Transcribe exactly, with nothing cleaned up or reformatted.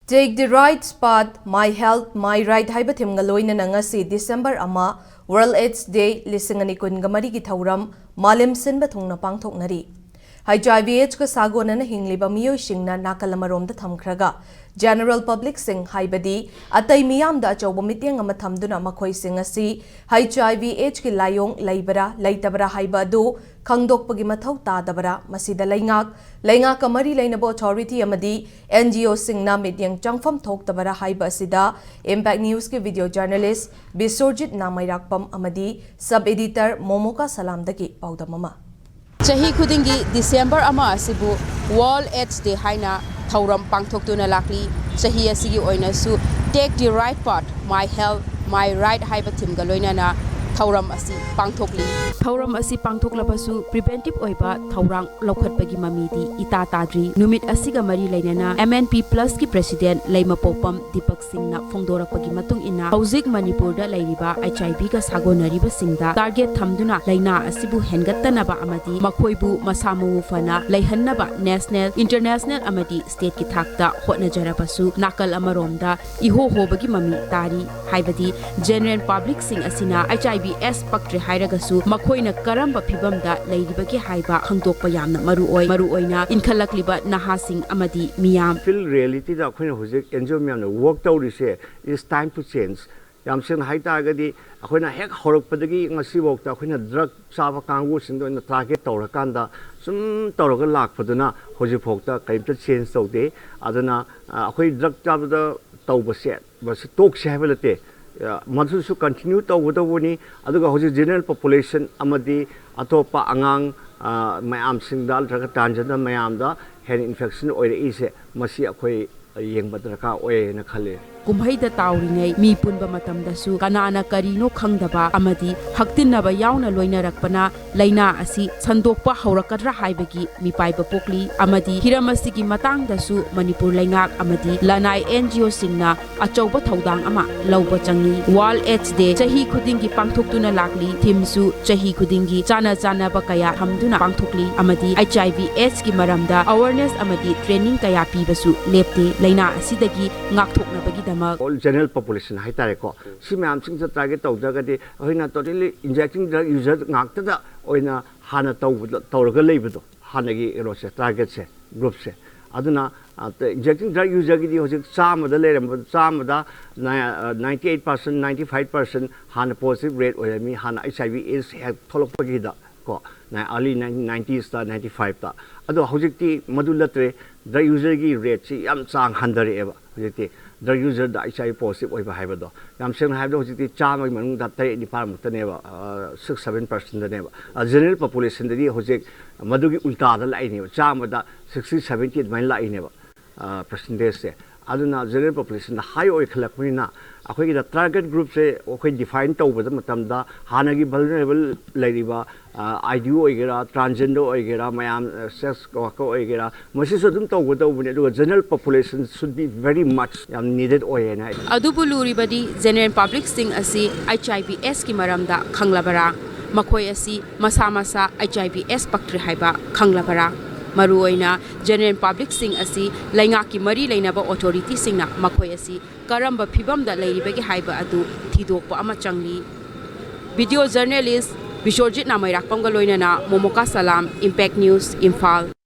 Take the Right Path, My Health, My Right ꯍꯥꯏꯕ ꯊꯤꯝꯒ ꯂꯣꯏꯅꯅ ꯉꯁꯤ December ꯑꯃ, World AIDS Day ꯂꯤꯁꯤꯡ ꯑꯅꯤ ꯀꯨꯟꯒ ꯃꯔꯤꯒꯤ ꯊꯧꯔꯝ ꯃꯥꯂꯦꯝ ꯁꯤꯟꯕ ꯊꯨꯡꯅ ꯄꯥꯡꯊꯣꯛꯅꯔꯤ꯫ HIV AIDS ꯀ ꯁꯥꯒꯣꯟꯅꯅ ꯍꯤꯡꯂꯤꯕ ꯃꯤꯑꯣꯏꯁꯤꯡꯅ ꯅꯥꯀꯜ ꯑꯃꯔꯣꯝꯗ ꯊꯝꯈ꯭ꯔꯒ, general public ꯁꯤꯡ, ꯍꯥꯏꯕꯗꯤ ꯑꯇꯩ ꯃꯤꯌꯥꯝꯗ ꯑꯆꯧꯕ ꯃꯤꯠꯌꯦꯡ ꯑꯃ ꯊꯝꯗꯨꯅ, ꯃꯈꯣꯏꯁꯤꯡ ꯑꯁꯤ HIV AIDS ꯀꯤ ꯂꯥꯏꯑꯣꯡ ꯂꯩꯕꯔꯥ ꯂꯩꯇꯕꯔꯥ ꯍꯥꯏꯕ ꯑꯗꯨ ꯈꯪꯗꯣꯛꯄꯒꯤ ꯃꯊꯧ ꯇꯥꯗꯕꯔꯥ? ꯃꯁꯤꯗ ꯂꯩꯉꯥꯛ, ꯂꯩꯉꯥꯛꯀ ꯃꯔꯤ ꯂꯩꯅꯕ authority ꯑꯃꯗꯤ NGO ꯁꯤꯡꯅ ꯃꯤꯠꯌꯦꯡ ꯆꯪꯐꯝ ꯊꯣꯛꯇꯕꯔꯥ ꯍꯥꯏꯕ ꯑꯁꯤꯗ Impact News ꯀꯤ video journalist ꯕꯤꯁ꯭ꯋꯔꯖꯤꯠ ꯅꯥꯃꯩꯔꯥꯛꯄꯝ ꯑꯃꯗꯤ sub editor ꯃꯣꯃꯣꯀꯥ ꯁꯂꯥꯝꯗꯒꯤ ꯄꯥꯎꯗꯝ ꯑꯃ꯫ ꯆꯍꯤ ꯈꯨꯗꯤꯡꯒꯤ December ꯑꯃ ꯑꯁꯤꯕꯨ World AIDS Day ꯍꯥꯏꯅ ꯊꯧꯔꯝ ꯄꯥꯡꯊꯣꯛꯇꯨꯅ ꯂꯥꯛꯂꯤ꯫ ꯆꯍꯤ ꯑꯁꯤꯒꯤ ꯑꯣꯏꯅꯁꯨ Take the Right Path, My Health, My Right ꯍꯥꯏꯕ ꯊꯤꯝꯒ ꯂꯣꯏꯅꯅ ꯊꯧꯔꯝ ꯑꯁꯤ ꯄꯥꯡꯊꯣꯛꯂꯤ꯫ ꯊꯧꯔꯝ ꯑꯁꯤ ꯄꯥꯡꯊꯣꯛꯂꯕꯁꯨ preventive ꯑꯣꯏꯕ ꯊꯧꯔꯥꯡ ꯂꯧꯈꯠꯄꯒꯤ ꯃꯃꯤꯗꯤ ꯏꯇꯥ ꯇꯥꯗ꯭ꯔꯤ꯫ ꯅꯨꯃꯤꯠ ꯑꯁꯤꯒ ꯃꯔꯤ ꯂꯩꯅꯅ MNP Plus ꯀꯤ president ꯂꯩꯃꯄꯣꯛꯄꯝ ꯗꯤꯄꯛ ꯁꯤꯡꯅ ꯐꯣꯡꯗꯣꯔꯛꯄꯒꯤ ꯃꯇꯨꯡ ꯏꯟꯅ, ꯍꯧꯖꯤꯛ ꯃꯅꯤꯄꯨꯔꯗ ꯂꯩꯔꯤꯕ HIV ꯒ ꯁꯥꯒꯣꯟꯅꯔꯤꯕꯁꯤꯡꯗ target ꯊꯝꯗꯨꯅ ꯂꯥꯏꯅꯥ ꯑꯁꯤꯕꯨ ꯍꯦꯟꯒꯠꯇꯅꯕ ꯑꯃꯗꯤ ꯃꯈꯣꯏꯕꯨ ꯃꯁꯥ ꯃꯎ ꯐꯅ ꯂꯩꯍꯟꯅꯕ national, international ꯑꯃꯗꯤ state ꯀꯤ ꯊꯥꯛꯇ ꯍꯣꯠꯅꯖꯔꯕꯁꯨ, ꯅꯥꯀꯜ ꯑꯃꯔꯣꯝꯗ ꯏꯍꯣ ꯍꯣꯕꯒꯤ ꯃꯃꯤ ꯇꯥꯔꯤ꯫ ꯍꯥꯏꯕꯗꯤ general public ꯁꯤꯡ ꯑꯁꯤꯅ HIV AIDS ꯄꯛꯇ꯭ꯔꯦ ꯍꯥꯏꯔꯒꯁꯨ, ꯃꯈꯣꯏꯅ ꯀꯔꯝꯕ ꯐꯤꯚꯝꯗ ꯂꯩꯔꯤꯕꯒꯦ ꯍꯥꯏꯕ ꯈꯪꯗꯣꯛꯄ ꯌꯥꯝꯅ ꯃꯔꯨ ꯑꯣꯏ, ꯃꯔꯨꯑꯣꯏꯅ ꯏꯟꯈꯠꯂꯛꯂꯤꯕ ꯅꯍꯥꯁꯤꯡ ꯑꯃꯗꯤ ꯃꯤꯌꯥꯝ꯫ Field reality ꯗ ꯑꯩꯈꯣꯏꯅ ꯍꯧꯖꯤꯛ NGO ꯃꯌꯥꯝꯅ work ꯇꯧꯔꯤꯁꯦ is time to change꯫ ꯌꯥꯝ ꯁꯦꯡꯅ ꯍꯥꯏ ꯇꯥꯔꯒꯗꯤ, ꯑꯩꯈꯣꯏꯅ ꯍꯦꯛ ꯍꯧꯔꯛꯄꯗꯒꯤ ꯉꯁꯤꯐꯥꯎꯗ ꯑꯩꯈꯣꯏꯅ drug ꯆꯥꯕ ꯀꯥꯡꯕꯨꯁꯤꯡꯗ ꯑꯣꯏꯅ target ꯇꯧꯔꯀꯥꯟꯗ ꯁꯨꯝ ꯇꯧꯔꯒ ꯂꯥꯛꯄꯗꯨꯅ ꯍꯧꯖꯤꯛꯐꯥꯎꯗ ꯀꯔꯤꯝꯇ change ꯇꯧꯗꯦ꯫ ꯑꯗꯨꯅ, ꯑ, ꯑꯩꯈꯣꯏ drug ꯆꯥꯕꯗ ꯇꯧꯕꯁꯦ, ꯃꯁꯤ ꯇꯣꯛꯁꯦ ꯍꯥꯏꯕ ꯅꯠꯇꯦ꯫ ꯑ, ꯃꯗꯨꯁꯨ continue ꯇꯧꯒꯗꯧꯕꯅꯤ꯫ ꯑꯗꯨꯒ ꯍꯧꯖꯤꯛ general population ꯑꯃꯗꯤ ꯑꯇꯣꯞꯄ ꯑꯉꯥꯡ, ꯑ, ꯃꯌꯥꯝꯁꯤꯡꯗ ꯅꯠꯇ꯭ꯔꯒ transgender ꯃꯌꯥꯝꯗ ꯍꯦꯟꯅ infection ꯑꯣꯏꯔꯛꯏꯁꯦ, ꯃꯁꯤ ꯑꯩꯈꯣꯏ ꯌꯦꯡꯕ ꯗꯔꯀꯥꯔ ꯑꯣꯏ ꯍꯥꯏꯅ ꯈꯜꯂꯤ꯫ ꯀꯨꯝꯍꯩꯗ ꯇꯥꯎꯔꯤꯉꯩ ꯃꯤ ꯄꯨꯟꯕ ꯃꯇꯝꯗꯁꯨ ꯀꯅꯥꯅ ꯀꯔꯤꯅꯣ ꯈꯪꯗꯕ ꯑꯃꯗꯤ ꯍꯛꯇꯤꯟꯅꯕ ꯌꯥꯎꯅ ꯂꯣꯏꯅꯔꯛꯄꯅ ꯂꯥꯏꯅꯥ ꯑꯁꯤ ꯁꯟꯗꯣꯛꯄ ꯍꯧꯔꯛꯀꯗ꯭ꯔꯥ ꯍꯥꯏꯕꯒꯤ ꯃꯤꯄꯥꯏꯕ ꯄꯣꯛꯂꯤ ꯑꯃꯗꯤ ꯍꯤꯔꯝ ꯑꯁꯤꯒꯤ ꯃꯇꯥꯡꯗꯁꯨ ꯃꯅꯤꯄꯨꯔ ꯂꯩꯉꯥꯛ ꯑꯃꯗꯤ ꯂꯅꯥꯏ NGO ꯁꯤꯡꯅ ꯑꯆꯧꯕ ꯊꯧꯗꯥꯡ ꯑꯃ ꯂꯧꯕ ꯆꯪꯏ꯫ World AIDS Day ꯆꯍꯤ ꯈꯨꯗꯤꯡꯒꯤ ꯄꯥꯡꯊꯣꯛꯇꯨꯅ ꯂꯥꯛꯂꯤ꯫ Theme ꯁꯨ ꯆꯍꯤ ꯈꯨꯗꯤꯡꯒꯤ ꯆꯥꯅ ꯆꯥꯅꯕ ꯀꯌꯥ ꯊꯝꯗꯨꯅ ꯄꯥꯡꯊꯣꯛꯂꯤ ꯑꯃꯗꯤ HIV AIDS ꯀꯤ ꯃꯔꯝꯗ awareness ꯑꯃꯗꯤ training ꯀꯌꯥ ꯄꯤꯕꯁꯨ ꯂꯦꯞꯇꯦ꯫ ꯂꯥꯏꯅꯥ ꯑꯁꯤꯗꯒꯤ ꯉꯥꯛꯊꯣꯛꯅꯕꯒꯤꯗꯃꯛ꯫ All general population ꯍꯥꯏꯇꯥꯔꯦꯀꯣ, ꯁꯤ ꯃꯌꯥꯝꯁꯤꯡꯁꯦ target ꯇꯧꯗ꯭ꯔꯒꯗꯤ ꯑꯩꯈꯣꯏꯅ totally injecting drug user ꯉꯥꯛꯇꯗ ꯑꯣꯏꯅ ꯍꯥꯟꯅ ꯇꯧꯕꯗ, ꯇꯧꯔꯒ ꯂꯩꯕꯗꯣ, ꯍꯥꯟꯅꯒꯤ ꯀꯩꯅꯣꯁꯦ, target ꯁꯦ, group ꯁꯦ꯫ ꯑꯗꯨꯅ injecting drug user ꯒꯤꯗꯤ ꯍꯧꯖꯤꯛ ꯆꯥꯝꯃꯗ ꯂꯩꯔꯝꯕ, ꯆꯥꯝꯃꯗ ninety eight percent, ninety five percent ꯍꯥꯟꯅ positive rate ꯑꯣꯏꯔꯝꯃꯤ, ꯍꯥꯟꯅ HIV AIDS ꯍꯦꯛ ꯊꯣꯛꯂꯛꯄꯒꯤꯗ ꯀꯣ, early nineties ꯇ, ninety five ꯇ꯫ ꯑꯗꯣ ꯍꯧꯖꯤꯛꯇꯤ ꯃꯗꯨ ꯅꯠꯇ꯭ꯔꯦ, drug user ꯒꯤ rate ꯁꯤ ꯌꯥꯝ ꯆꯥꯡ ꯍꯟꯊꯔꯛꯑꯦꯕ꯫ ꯍꯧꯖꯤꯛꯇꯤ drug user ꯗ HIV positive ꯑꯣꯏꯕ ꯍꯥꯏꯕꯗꯣ, ꯌꯥꯝ ꯁꯦꯡꯅ ꯍꯥꯏꯕꯗ, ꯍꯧꯖꯤꯛꯇꯤ ꯆꯥꯝꯃꯒꯤ ꯃꯅꯨꯡꯗ ꯇꯔꯦꯠ ꯅꯤꯄꯥꯜ ꯃꯨꯛꯇꯅꯦꯕ, six seven percent ꯅꯦꯕ꯫ General population ꯗꯗꯤ ꯍꯧꯖꯤꯛ ꯃꯗꯨꯒꯤ ꯎꯜꯇꯥꯗ ꯂꯥꯛꯏꯅꯦꯕ, ꯆꯥꯝꯃꯗ sixty seventy ꯑꯗꯨꯃꯥꯏꯅ ꯂꯥꯛꯏꯅꯦꯕ, percentage ꯁꯦ꯫ ꯑꯗꯨꯅ general population ꯗ high ꯑꯣꯏꯈꯠꯂꯛꯄꯅꯤꯅ, ꯑꯩꯈꯣꯏꯒꯤꯗ target group ꯁꯦ ꯑꯩꯈꯣꯏ define ꯇꯧꯕꯗ ꯃꯇꯝꯗ, ꯍꯥꯟꯅꯒꯤ vulnerable ꯂꯩꯔꯤꯕ, IDU ꯑꯣꯏꯒꯦꯔꯥ, transgender ꯑꯣꯏꯒꯦꯔꯥ, ꯃꯌꯥꯝ, sex worker ꯑꯣꯏꯒꯦꯔꯥ, ꯃꯁꯤꯁꯨ ꯑꯗꯨꯝ ꯇꯧꯒꯗꯧꯕꯅꯤ꯫ ꯑꯗꯨꯒ general population should be very much ꯌꯥꯝ needed ꯑꯣꯏꯌꯦꯅ ꯑꯩ ꯑꯗꯨꯕꯨ ꯂꯨꯔꯤꯕꯗꯤ general public ꯁꯤꯡ ꯑꯁꯤ HIV AIDS ꯀꯤ ꯃꯔꯝꯗ ꯈꯪꯂꯕꯔꯥ? ꯃꯈꯣꯏ ꯑꯁꯤ ꯃꯁꯥ ꯃꯁꯥ HIV AIDS ꯄꯛꯇ꯭ꯔꯤ ꯍꯥꯏꯕ ꯈꯪꯂꯕꯔꯥ? ꯃꯔꯨꯑꯣꯏꯅ general public ꯁꯤꯡ ꯑꯁꯤ ꯂꯩꯉꯥꯛꯀꯤ ꯃꯔꯤ ꯂꯩꯅꯕ authority ꯁꯤꯡꯅ ꯃꯈꯣꯏ ꯑꯁꯤ ꯀꯔꯝꯕ ꯐꯤꯚꯝꯗ ꯂꯩꯔꯤꯕꯒꯦ ꯍꯥꯏꯕ ꯑꯗꯨ ꯊꯤꯗꯣꯛꯄ ꯑꯃ ꯆꯪꯂꯤ꯫ Video journalist ꯕꯤꯁ꯭ꯋꯖꯤꯠ ꯅꯥꯃꯩꯔꯥꯛꯄꯝꯒ ꯂꯣꯏꯅꯅ ꯃꯣꯃꯣꯀꯥ ꯁꯂꯥꯝ, Impact News, ꯏꯝꯐꯥꯜ꯫